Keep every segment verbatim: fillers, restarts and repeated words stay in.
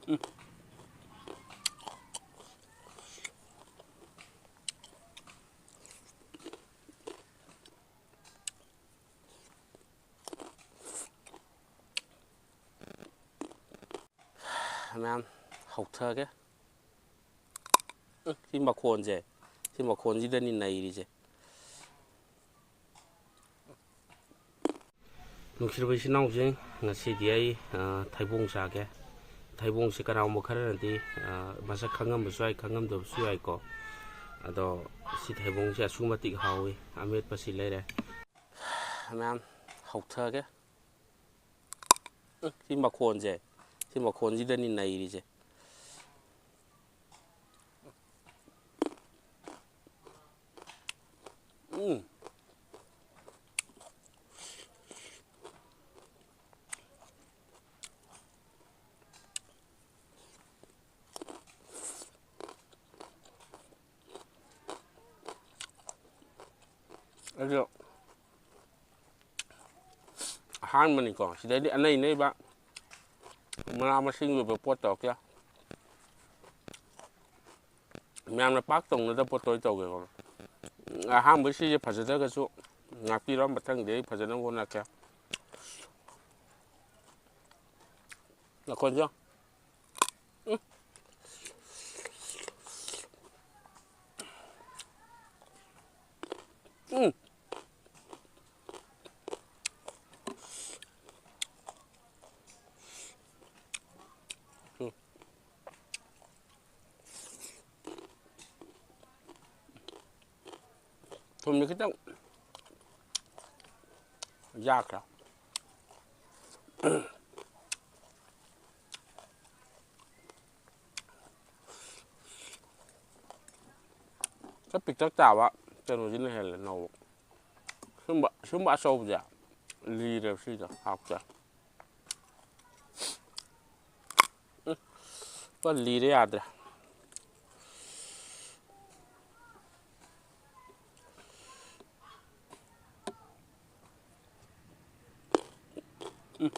ꯎꯝ꯫ ꯃꯌꯥꯝ ꯍꯧꯊꯒꯦ꯫ ꯎꯝ, ꯁꯤ ꯃꯈꯣꯟꯁꯦ, ꯁꯤ ꯃꯈꯣꯟꯁꯤꯗꯅꯤ ꯅꯩꯔꯤꯁꯦ꯫ ꯅꯨꯡꯁꯤꯔꯕ ꯏꯆꯤꯟ ꯏꯅꯥꯎꯁꯤꯡ, ꯉꯁꯤꯗꯤ ꯑꯩ, ꯑ, ꯊꯩꯕꯣꯡ ꯆꯥꯒꯦ꯫ ꯊꯩꯕꯣꯡꯁꯦ ꯀꯅꯥꯒꯨꯝꯕ ꯈꯔꯅꯗꯤ, ꯑ, ꯃꯁꯛ ꯈꯪꯉꯝꯕꯁꯨ ꯌꯥꯏ, ꯈꯪꯉꯝꯗꯕꯁꯨ ꯌꯥꯏꯀꯣ꯫ ꯑꯗꯣ ꯁꯤ ꯊꯩꯕꯣꯡꯁꯦ ꯑꯁꯨꯛꯀꯤ ꯃꯇꯤꯛ ꯍꯥꯎꯋꯤ꯫ ꯑꯃꯦꯠꯄꯁꯤ ꯂꯩꯔꯦ꯫ ꯃꯌꯥꯝ ꯍꯧꯊꯒꯦ꯫ ꯎꯝ, ꯁꯤ ꯃꯈꯣꯟꯁꯦ, ꯁꯤ ꯃꯈꯣꯟꯁꯤꯗꯅꯤ ꯅꯩꯔꯤꯁꯦ꯫ ꯎꯝ꯫ ꯑꯗꯣ ꯑꯍꯥꯟꯕꯅꯤꯀꯣ, ꯁꯤꯗꯩꯗꯤ ꯑꯅꯩ ꯑꯅꯩꯕ ꯃꯅꯥ ꯃꯁꯤꯡꯒꯤ ꯑꯣꯏꯕ ꯄꯣꯠ ꯇꯧꯔꯛꯀꯦ꯫ ꯃꯌꯥꯝꯅ ꯄꯥꯛ ꯇꯧꯅꯗꯕ ꯄꯣꯠꯇꯣ ꯑꯩ ꯇꯧꯒꯦꯀꯣ꯫ ꯑꯍꯥꯟꯕꯩ ꯁꯤꯁꯦ ꯐꯖꯗ꯭ꯔꯒꯁꯨ ꯉꯥꯛꯄꯤꯔꯣ, ꯃꯊꯪꯗꯤ ꯑꯩ ꯐꯖꯅꯕ ꯍꯣꯠꯅꯔꯛꯀꯦ꯫ ꯅꯈꯣꯟꯁꯦ꯫ ꯎꯝ꯫ ꯎꯝ꯫ ꯎꯝ꯫ ꯊꯨꯝꯁꯦ ꯈꯤꯇꯪ ꯌꯥꯛꯈ꯭ꯔꯦ꯫ ꯈꯔ ꯄꯤꯛꯇꯛ ꯇꯥꯕ ꯀꯩꯅꯣꯁꯤꯅ ꯍꯦꯜꯂꯦ ꯅꯧꯕ꯫ ꯁꯨꯝꯕ, ꯁꯨꯝꯕ ꯑꯆꯧꯕꯁꯦ ꯂꯤꯔꯦꯕ, ꯁꯤꯗꯣ ꯍꯥꯎꯇꯦ꯫ ꯎꯝ, ꯄꯨꯔꯥ ꯂꯤꯔꯦ, ꯌꯥꯗ꯭ꯔꯦ꯫ ꯎꯝ꯫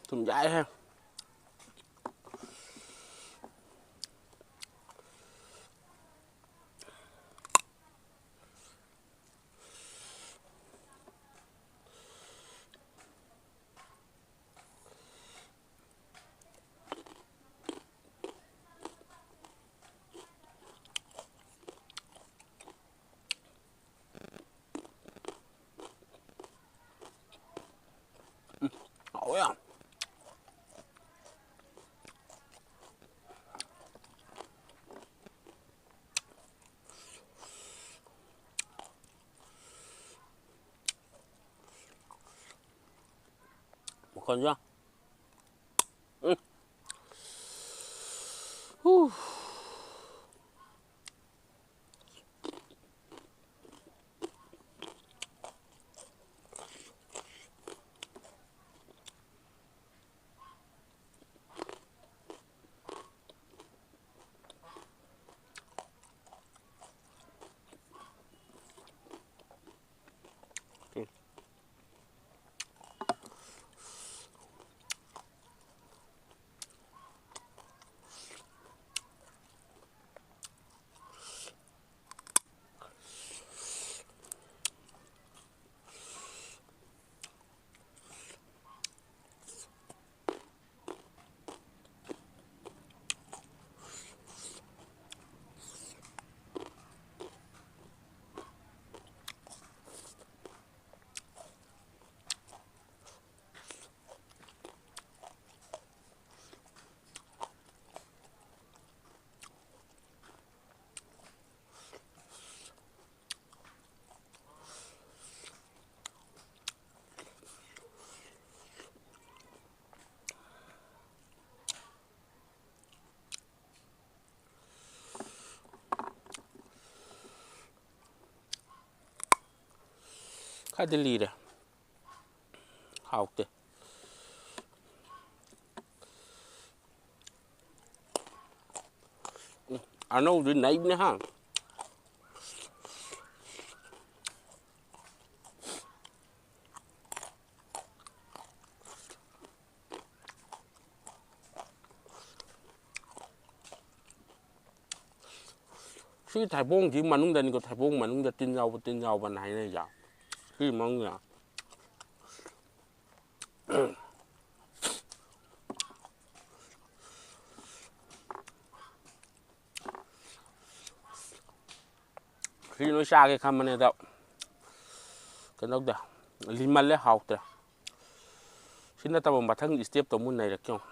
ꯊꯨꯝ ꯌꯥꯛꯑꯦꯍꯦ꯫ ꯎꯝ, ꯍꯥꯎꯋꯦ ꯌꯥꯝ꯫ ꯃꯈꯣꯟꯁꯦ ꯌꯦꯡꯉꯣ꯫ ꯎꯝ꯫ ꯍꯨ꯫ ꯈꯔꯗꯤ ꯂꯤꯔꯦ꯫ ꯍꯥꯎꯇꯦ꯫ ꯎꯝ, ꯑꯅꯧꯕꯗꯤ ꯅꯩꯕꯅꯦ ꯍꯥ꯫ ꯁꯤ ꯊꯩꯕꯣꯡꯁꯤ ꯃꯅꯨꯡꯗꯅꯤꯀꯣ, ꯊꯩꯕꯣꯡ ꯃꯅꯨꯡꯗ ꯇꯤꯟ ꯌꯥꯎꯕ, ꯇꯤꯟ ꯌꯥꯎꯕꯅ ꯍꯥꯏꯅꯩꯁꯦ꯫ ꯁꯤ ꯃꯅꯨꯡꯗ꯫ ꯁꯤ ꯂꯣꯏ ꯆꯥꯒꯦ ꯈꯟꯕꯅꯦ ꯑꯗꯣ, ꯀꯩꯅꯣ ꯇꯧꯗꯦ, ꯂꯤꯃꯜꯂꯦ, ꯍꯥꯎꯇ꯭ꯔꯦ꯫ ꯁꯤ ꯅꯠꯇꯕ ꯃꯊꯪꯒꯤ stepꯇꯣ ꯑꯃꯨꯛ ꯅꯩꯔꯛꯀꯦ ꯌꯦꯡꯉꯣ꯫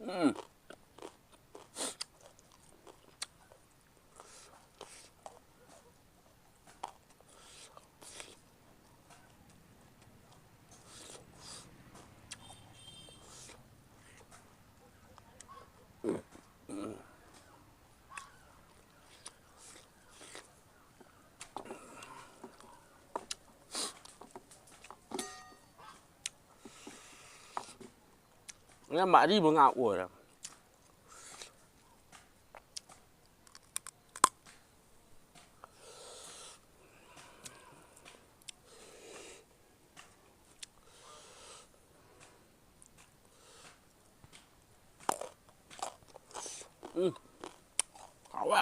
ꯎꯝ꯫ ꯑꯌꯥꯝꯕ ꯑꯔꯤꯕ ꯉꯥꯛ ꯑꯣꯏꯔꯦ꯫ ꯎꯝ꯫ ꯍꯥꯎꯋꯦ꯫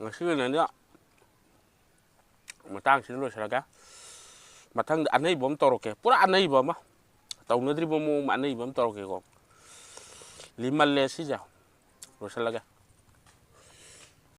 ꯉꯁꯤꯒꯤ ꯑꯣꯏꯅꯗꯤ ꯃꯇꯥꯡꯁꯤꯗ ꯂꯣꯏꯁꯤꯜꯂꯒꯦ꯫ ꯃꯊꯪꯗ ꯑꯅꯩꯕ ꯑꯃ ꯇꯧꯔꯛꯀꯦ, ꯄꯨꯔꯥ ꯑꯅꯩꯕ ꯑꯃ, ꯇꯧꯅꯗ꯭ꯔꯤꯕ ꯃꯑꯣꯡ ꯑꯃ, ꯑꯅꯩꯕ ꯑꯃ ꯇꯧꯔꯛꯀꯦꯀꯣ꯫ ꯂꯤꯃꯜꯂꯦ ꯁꯤꯁꯦ, ꯂꯣꯏꯁꯤꯜꯂꯒꯦ꯫